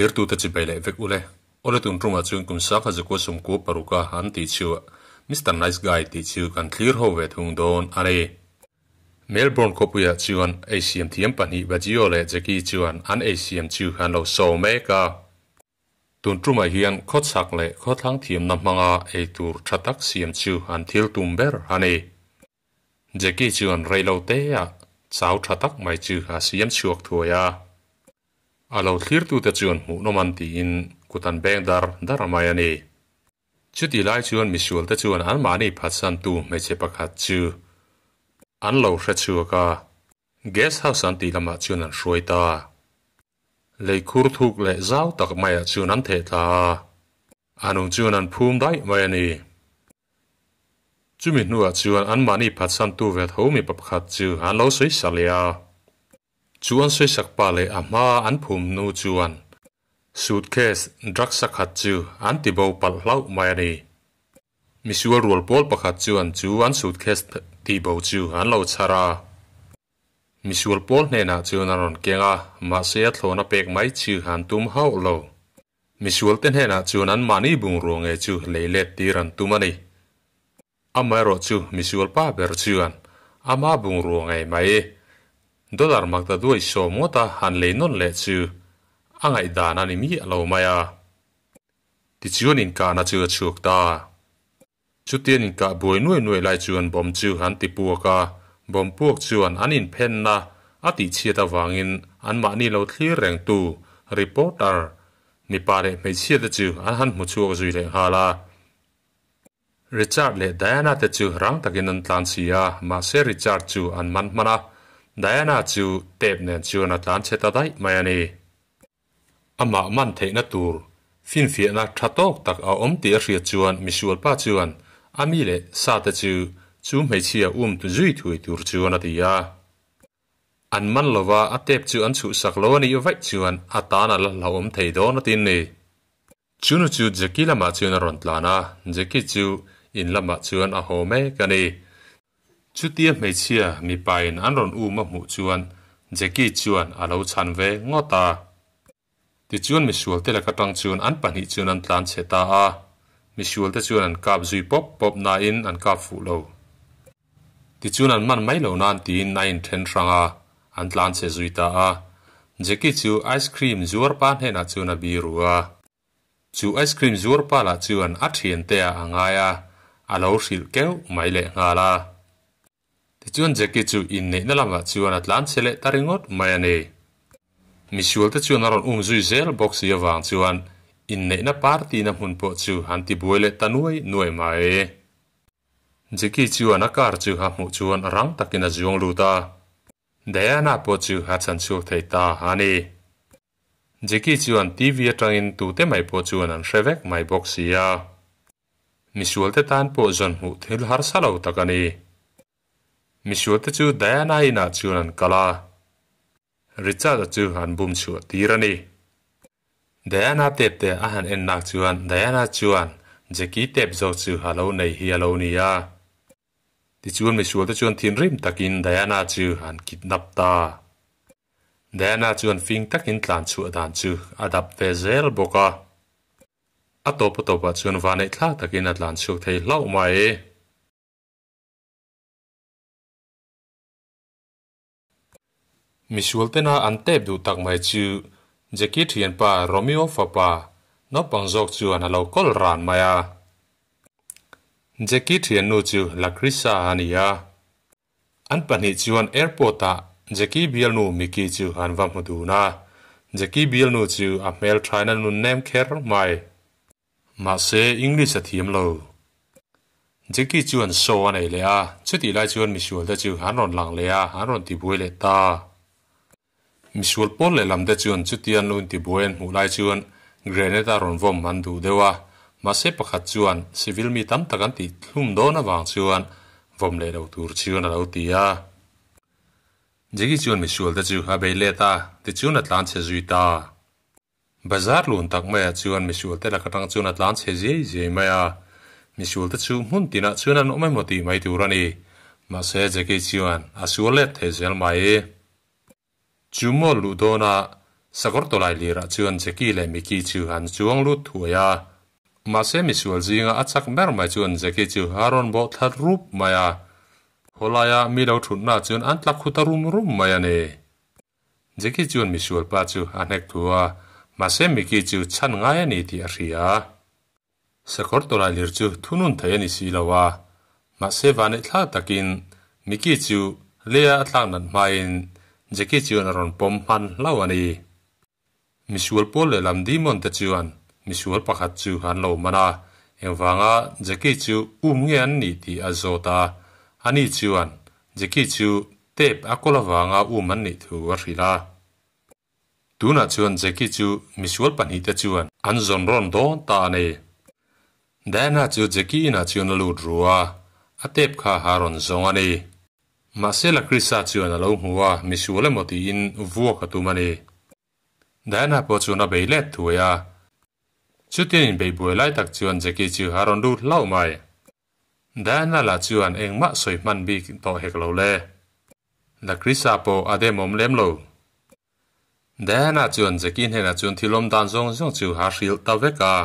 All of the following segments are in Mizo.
Thlirtute chibai leh vek ule. Awle tun tumah chuan kum sangha zakua sawmkua paruka an tih chu Mister Nice Guy tih chu kan thlir ho ve thung dawn a ni. Melbourne khawpuiah chuan ei siam thiam pahnih Baggio leh Jackie chuan an ei siam chu an lo sawi mek a. Tun tumah hian khawchhak leh khawthlang thiamna hmanga ei tur tha tak siam chu an thil tum ber a ni. Jackie chuan reilo teah chau tha tak mai chu a siam chhuak thuai a. A lo thlirtute chuan hmuhnawm an tiin kut an beng dar dar mai a ni. Chutih lai chuan misualte chuan anmahni phatsantu hmeichhe pakhat chu an lo hre chhuak a, guest house an tih lamah chuan an hruai ta. Lei khur thuk leh zau tak maiah chuan an theh thla a, a nung chuan an phum daih mai a ni. Chumi hnuah chuan anmahni phatsantu ve tho mipa pakhat chu an lo sawi sa leh a. Chu an sawisak pa leh a hma an phum hnu chuan suitcase drugs a khat chu an ti bo palh hlauh mai a ni. Misual rual pawl pakhat chuan chu an suitcase ti bo chu an lo chhar a. Misual pawl hnenah chuan a rawn keng a, mahse a thlawna pek mai chu an tum hauh lo. Misual te hnenah chuan an mahni bungrua ngei chu lei let tir an tum a ni. Amaherawh chu misual pa ber chuan ama bungrua ngei mai dollar makta duai sawm ngawta han lei nawn leh chu a ngaihdan a ni miah lo mai a. Tichuan inkahna chu a chhuak ta. Chutian inkah buai nuai nuai lai chuan bomb chu an ti puak a, bomb puak chuan an inphenna a tihchhiat avangin anmahni lo thlir rengtu reporter mipa leh hmeichhia te chu an han hmu chhuak zui leh nghal a. Richard leh Diana te chu rang takin an tlan si a, mahse Richard chu an man hman a, Diana chu tape nen chuan a tlan chhe ta daih mai a ni. Amah man theihna tur finfiahna tha tawk tak a awm tih a hriat chuan misualpa chuan a mi leh sa te chu chu hmeichhia um zui thui tur chuan a ti a. An man lova a tape chu an chhuhsak lo a nih vaih chuan a tan a la hlauhawm thei dawn a tin ni. Chunu chu Jackie lamah chuan a rawn tlan a, Jackie chu in lamah chuan a haw mek a ni. Chutia hmeichhia mipain an rawn um a hmuh chuan Jackie chuan a lo chhan ve ngawt a. Tichuan misualte laka tang chuan an pahnih chuan an tlan chhe ta a, misualte chuan an kap zui pawp pawp nain an kap fuh lo. Tichuan an man mai lo nan tiin a inthen hrang a, an tlan chhe zui ta a. Jackie chu ice cream zuar pa hnenah chuan a biru a. Chu ice cream zuar pa lah chuan a thiante ah a ngai a, a lo hrilh keuh mai leh nghal a. Tichuan Jackie chu inneihna lamah chuan a tlan chhe leh ta ringawt mai a ni. Misualte chuan a rawn um zui zel bawk si avang chuan inneihna party na hmun pawh chu an ti buai leh ta nuai nuai mai. Jackie chuan a car chu a hmuh chuan rang takin a zuang lut a, Diana pawh chu a chan chhuak thei ta a ni. Jackie chuan TV atangin tute mai pawh chuan an hre vek mai bawk si a. Misualte tan pawh zawn hmuh thil harsa lo tak a ni. Misualte chu Diana inah chuan an kal a, Richard-a chu an bum chhuah tir a ni. Diana tep te a han en nak chuan Diana chuan Jackie tep zawk chu a lo nei hi a lo ni a. Tichuan misualte chuan thinrim takin Diana chu an kidnap ta. Diana chuan fing takin tlan chhuah dan chu a dap ve zel bawk a. A tawp a tawpah chuan vaneih thlak takin a tlan chhuak thei hlauh mai. Misual tena an tep duh tak mai chu Jackie thianpa Romeo fapa naupang zawk chuan a lo kawl ran mai a. Jackie thiannu chu Lakrissa a ni a. An pahnih chuan airport ah Jackie bialnu Mickey chu an va hmu dun a. Jackie bialnu chu a hmel thain a nun nem kher mai. Mahse English a thiam lo. Jackie chuan show a nei leh a, chutih lai chuan misual te chu an rawn lang leh a, an rawn tibuai leh ta. Misual pawl lehlam te chuan chutia an lo intibuai an hmuh lai chuan grenade a rawn vawm an duh deuh a, mahse pakhat chuan civil mi tam tak an tih hlum dawn avang chuan vawm leh lo tur chuan a lo ti a. Jackie chuan misual te chu a bei let a, tichuan a tlan chhe zui ta. Bazar lun tak maiah chuan misualte lak atang chuan a tlan chhe ziai ziai mai a, misualte chu hmun tinah chuan an awm emaw tih mai tur a ni. Mahse Jackie chuan a sual let thei zel mai. Chu mawl luh dawnah Sakawr tawlailirah chuan Jackie leh Mickey chu an chuang lut thuai a. Mahse misual zinga a chak ber mai chuan Jackie chu a rawn bawh thla rup mai a. Khawlaia mi lo thutna chuan an tla khut a rum rum mai a ni. Jackie chuan misual pa chu a hnek thu a, mahse Mickey chu chhan ngai a ni tih a hria. Sakawr tawlailir chu thunun thei a ni si lo a, mahse vaneih thlak takin Mickey chu leia a tlak nat hmain Jackie chuan a rawn pawm hman hlauh a ni. Misual pawl leh lam Demon te chuan misual pakhat chu an lo man a, engvanga Jackie chu um nge an nih tih a zawt a, ani chuan Jackie chu tape a kawl avanga um an nih thu a hrilh a. Tunah chuan Jackie chu misual pahnihte chuan an zawn rawn dawn ta a ni. Diana chu Jackie inah chuan a lut ru a, a tape kha a rawn zawng a ni. Mahse Lakrisa chuan a lo hmu a, misual emaw tiin vuak a tum a ni. Diana pawh chuan a bei let thuai a. Chutiang inbeih buai lai tak chuan Jackie chu a rawn lut hlauh mai. Diana lah chuan engmah sawi hman bik tawh hek lo le. Lakrisa pawh a demawm lem lo. Diana chuan Jackie hnenah chuan thil awm dan zawng zawng chu a hrilh ta vek a.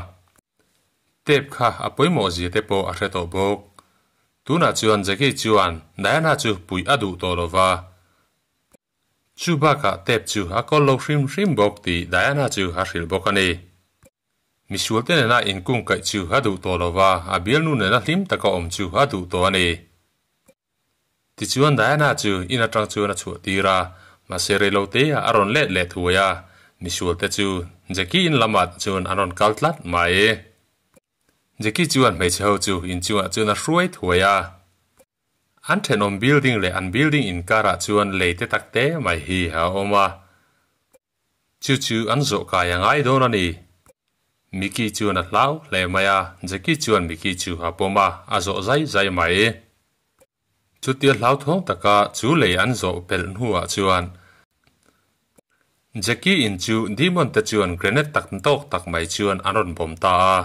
Tape kha a pawimawh zia te pawh a hre tawh bawk. Tunah chuan Jackie chuan Diana chu puih a duh tawh lo va. Chu bakah tape chu a kawl lo hrim hrim bawk tih Diana chu a hrilh bawk a ni. Misualte nena inkungkaih chu a duh tawh lo va, a bialnu nena hlim taka awm chu a duh tawh a ni. Tichuan Diana chu in atang chuan a chhuah tir a, mahse reilote ah a rawn let leh thuai a, misualte chu Jackie in lamah chuan an rawn kal tlat mai. Jackie chuan hmeichhe ho chu inchungah chuan a hruai thuai a. An thenawm building leh an building inkarah chuan lei te tak te mai hi a awm a. Chu chu an zawh kai a ngai dawn a ni. Mickey chuan a hlau hle mai a, Jackie chuan Mickey chu a pawm a, a zawh zai zai mai. Chutia hlauthawng taka chu lei an zawh pelh hnuah chuan Jackie in chu Demon te chuan grenade tak tawk tak mai chuan an rawn bawm ta a.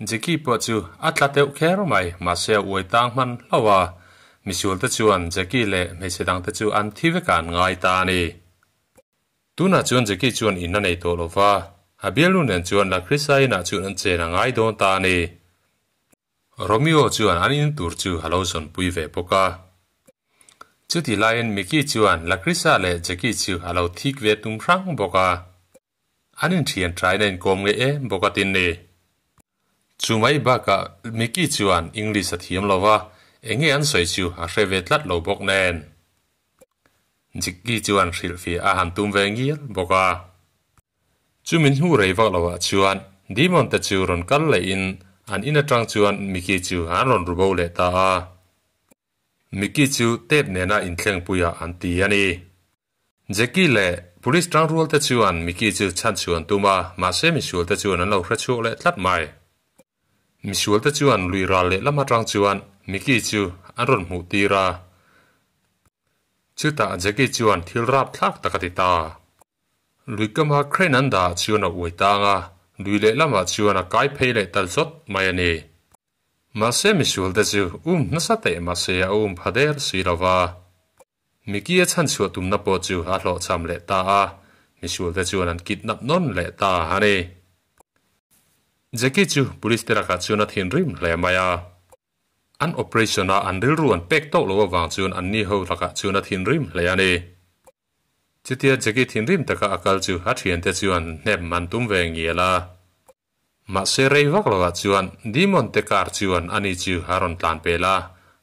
Jackie pawh chu a tla deuh kher mai, mahse a uai tang hman hlauh a. Misual te chuan Jackie leh hmeichhe dang te chu an thi vekah an ngai ta a ni. Tunah chuan Jackie chuan in a nei tawh lo va, a bialnu nen chuan Lakrisa inah chuan an chen a ngai dawn ta a ni. Romeo chuan an in tur chu a lo zawnpui ve bawk a. Chutih laiin Mickey chuan Lakrisa leh Jackie chu a lo thik ve tum hrang bawk a. An inthian thain a inkawm ngei em bawk a tin ni. Chu mai bakah Mickey chuan English a thiam lo va, eng nge an sawi chu a hre ve tlat lo bawk nen. Jackie chuan hrilhfiah a han tum ve ngial bawk a. Chu min hnu rei vak lo ah chuan Demon te chu rawn kal leh in an in atang chuan Mickey chu an rawn ru bo leh ta a. Mickey chu tape nena inthlengpui ah an ti a ni. Jackie leh Police tangrual te chuan Mickey chu chhanchhuan tum a, mahse misual te chuan an lo hrechhuak leh tlat mai. Misual te chuan lui ral leh lam atang chuan Mickey chu an rawn hmuh tir a. Chutah Jackie chuan thil rapthlak tak a ti ta. Lui kama crane an dah chuan a uai tang a, lui leh lamah chuan a kai phei leh tal zawt mai a ni. Mahse misual te chu um nasa teh mahse a um pha der si lo va. Mickey a chhanchhuah tumna pawh chu a hlawhchham leh ta a, misualte chuan an kidnap nawn leh ta a ni. Jackie chu police te lakah chuan a thinrim hle mai a. An operation a an rilru an pek tawk loh avang chuan anni ho lakah chuan a thinrim hle a ni. Chutia Jackie thinrim taka a kal chu a thiante chuan hnep man tum ve ngial a. Mahse rei vak lovah chuan Demon te car chuan ani chu a rawn tlan pel a,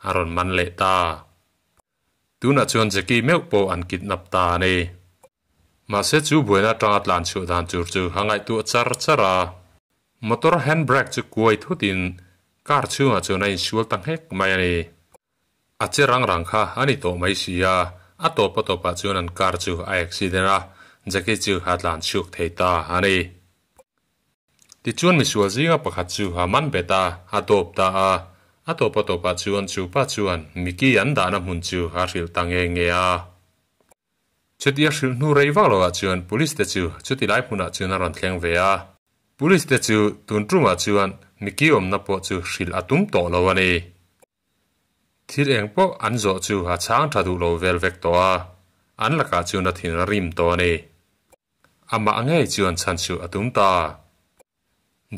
a rawn man leh ta. Tunah chuan Jackie meuh pawh an kidnap ta a ni. Mahse chu buaina atanga tlan chhuah dan tur chu a ngaihtuah char char a. Motor handbrake chu kuai thutin car chhungah chuan a insual ta nghek mai a ni. A che rang rang kha a ni tawh mai si a, a tawp a tawpah chuan an car chu a accident a, Jackie chu a tlan chhuak thei ta a ni. Tichuan misual zinga pakhat chu a man bet a, a dawp ta a, a tawp a tawpah chuan chu pa chuan Mickey an dahna hmun chu a hrilh ta nge nge a. Chutia hrilh hnu rei vak lovah chuan Police te chu chuti lai hmunah chuan a rawn thleng ve a. Police te chu tun tumah chuan Mickey awmna pawh chu hrilh a tum tawh lo a ni. Thil eng pawh an zawh chu a chhang tha duh lo vel vek tawh a, an lakah chuan a thin a rim tawh a ni. Amah ngei chuan chhan chhuah a tum ta.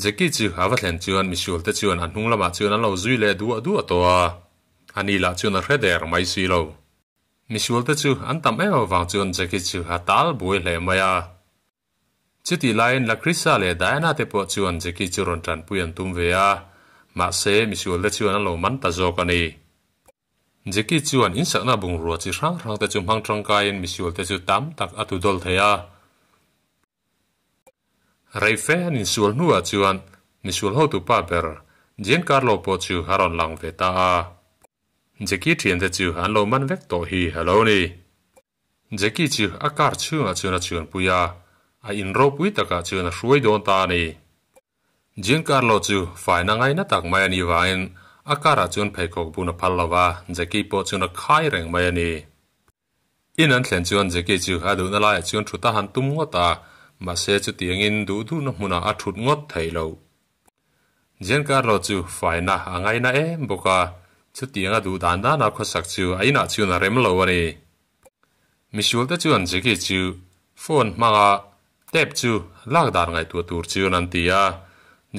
Jackie chu a va thlen chuan misual te chuan a hnung lamah chuan an lo zui leh duah duah tawh a, ani lah chuan a hre der mai si lo. Misual te chu an tam em avang chuan Jackie chu a tal buai hle mai a. Chutih laiin Lakrisa leh Diana te pawh chuan Jackie chu rawn tanpui an tum ve a, mahse misual te chuan an lo man ta zawk a ni. Jackie chuan insakna bungrua chi hrang hrang te chu hmang tangkaiin misual te chu tam tak a tu dawl thei a. Rei fe an insual hnuah chuan misual hotupa ber Giancarlo pawh chu a rawn lang ve ta a. Jackie thiante chu an lo man vek tawh hi a lo ni. Jackie chu a car chhungah chuan a chuanpui a, a in ropui takah chuan a hruai dawn ta a ni. Giancarlo chu faina ngaina tak mai a nih vangin a car ah chuan pheikhawk bun a phal lo va, Jackie pawh chuan a khai reng mai a ni. In an thlen chuan Jackie chu a duhna laiah chuan thut a han tum ngawt a, mahse chutiangin duh duhna hmunah a thut ngawt theih loh. Giancarlo chu faina a ngaina em bawk a, chutianga duh dan dana khawsak chu a inah chuan a rem lo a ni. Misualte chuan Jackie chu phone hmanga tape chu lak dan ngaihtuah tur chuan an ti a,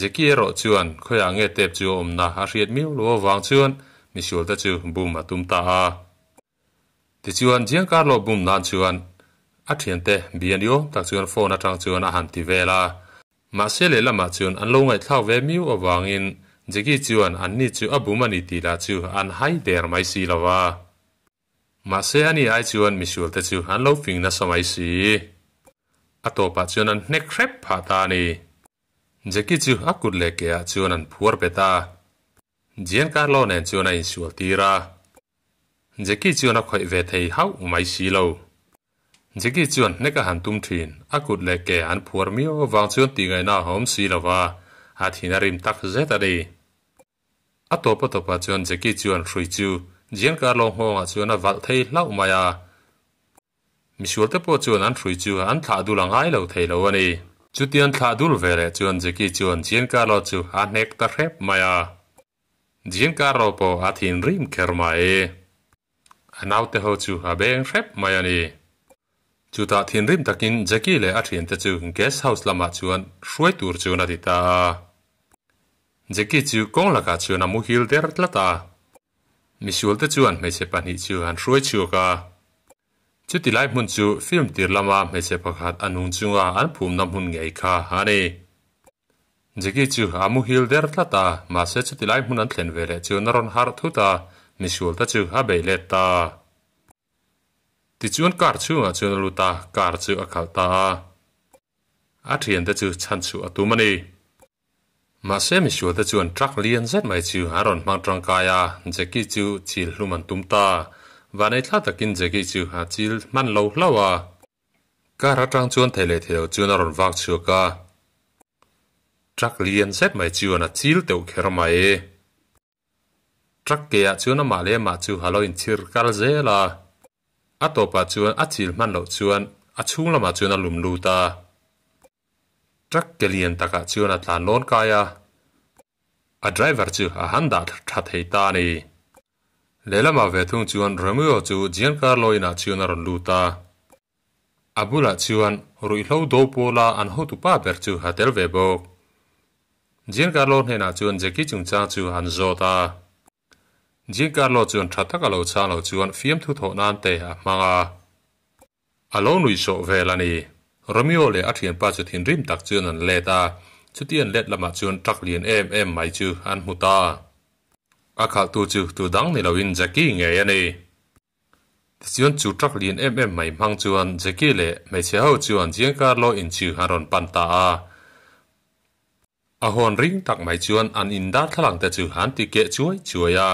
Jackie erawh chuan khawiah nge tape chu a awmna a hriat miau lo avang chuan misualte chu bum a tum ta a. Tichuan, Giancarlo bum nan chuan a thiante bia ni awm tak chuan phone atang chuan a han ti vel a. Mahse lehlamah chuan an lo ngaihthlak ve miu avangin Jackie chuan anni chu a bum a ni tih lah chu an hai der mai si lo va. Mahse ani ai chuan misualte chu an lo fing nasa mai si. A tawpah chuan an hnek hrep phah ta a ni. Jackie chu a kut leh ke ah chuan an phuar bet a. Giancarlo nen chuan a insual tir a. Jackie chuan a khawih ve thei hauh mai si lo. Jackie chuan hnek a han tum thin, a kut leh ke an phuar miau avang chuan tihngaihna a awm si lo va, a thin a rim tak zet a ni. A tawp a tawpah chuan Jackie chuan hrui chu Giancarlo nghawngah chuan a valh thei hlauh mai a. Misualte pawh chuan an hrui chu an thlah dul a ngai lo thei lo a ni. Chutian thlah dul ve leh chuan Jackie chuan Giancarlo chu a hnek ta hrep mai a. Giancarlo pawh a thinrim kher mai. A naute ho chu a beng hrep mai a ni. Chutah thinrim takin Jackie leh a thiante chu guest house lamah chuan hruai tur chuan a ti ta a. Jackie chu kawng lakah chuan a muhil der tlat a. Misualte chuan hmeichhe pahnih chu an hruai chhuak a. Chuti lai hmun chu film tir lama hmeichhe pakhat a nung chunga an phumna hmun ngei kha a ni. Jackie chu a muhil der tlat a, mahse chuti lai hmun an thlen ve leh chuan a rawn harh thut a, misualte chu a bei let ta. Tichuan car chhungah chuan a lut a, car chu a khalh ta a. A thiante chu chhan chhuah a tum a ni. Mahse misualte chuan truck lian zet mai chu an rawn hmang tangkai a, Jackie chu chil hlum an tum ta. Vanei thla takin Jackie chu a chil hman lo hlauh a. Car atang chuan thei leh thei lo chuan a rawn vak chhuak a. Truck lian zet mai chuan a chil teuh kher mai. Truck ke ah chuan amah leh amah chu a lo inchhir kal zel a, a tawpah chuan a chil hman loh chuan a chhung lamah chuan a lum lut a. Truck ke lian takah chuan a tlan lawn kai a, a driver chu a han dah tha thei ta a ni. Lehlamah ve thung chuan Romeo chu Giancarlo inah chuan a rawn lut a. A bulah chuan ruihhlo do pawla an hotupa ber chu a tel ve bawk. Giancarlo hnenah chuan Jackie chungchang chu an zawt a. Giancarlo chuan tha taka lo chhang lo chuan fiamthu thawh nan te a hmang a. A lo nuihsawh vel a ni. Romeo leh a thianpa chu thinrim tak chuan an let a, chuti an let lamah chuan truck lian em em mai chu an hmu ta. A khalhtu chu tu dang ni loin Jackie ngei a ni. Tichuan chu truck lian em em mai hmang chuan Jackie leh hmeichhe ho chuan Giancarlo in chu an rawn pan ta a. A hawn ring tak mai chuan an in darthlalang te chu an ti keh chuai chuai a.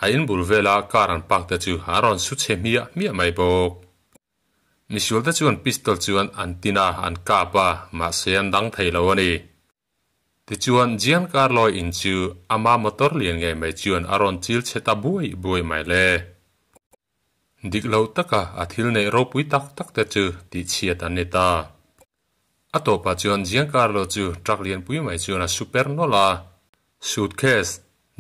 A in bul vela car an park te chu an rawn su chhe hmiah hmiah mai bawk. Misual te chuan pistol chuan an tin a, an kap a, mahse an dang thei lo a ni. Tichuan Giancarlo in chu ama motor lian ngei mai chuan a rawn chil chhe ta buai buai mai le. Dik lo taka a thil neih ropui tak tak te chu tihchhiat an ni ta. A tawpah chuan Giancarlo chu truck lianpui mai chuan a su per nawlh a, suitcase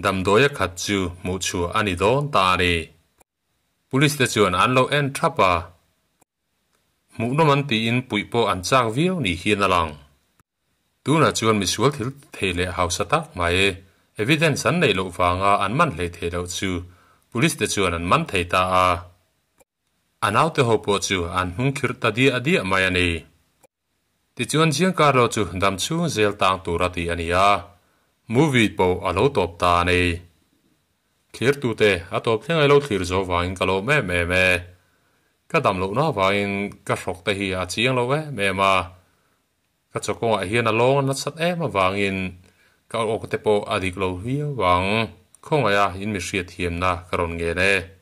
damdawia khat chu hmuh chhuah a ni dawn ta a ni. Police te chuan an lo en thap a. Hmuhnawm an tiin puih pawh an chak viau ni hian a lang. Tunah chuan misual thil thei leh hausa tak mai evidence an neih loh vanga an man hlei thei loh chu police te chuan an man thei ta a. A naute ho pawh chu an hnung khirh ta diah diah mai a ni. Tichuan Giancarlo chu dam chhung zel tang tura tih a ni a, movie pawh a lo tawp ta a ni. Thlirtute a tawp thleng ai lo thlir zo vangin ka lawm em em e. Ka dam lohna vangin ka hrawk te hi a chiang lo em em a. Ka chaw kawngah hian a lawng a nasat em avangin ka awk te pawh a dik lo viau ang. Khawngaiha in mi hriatthiamna ka rawn ngen e.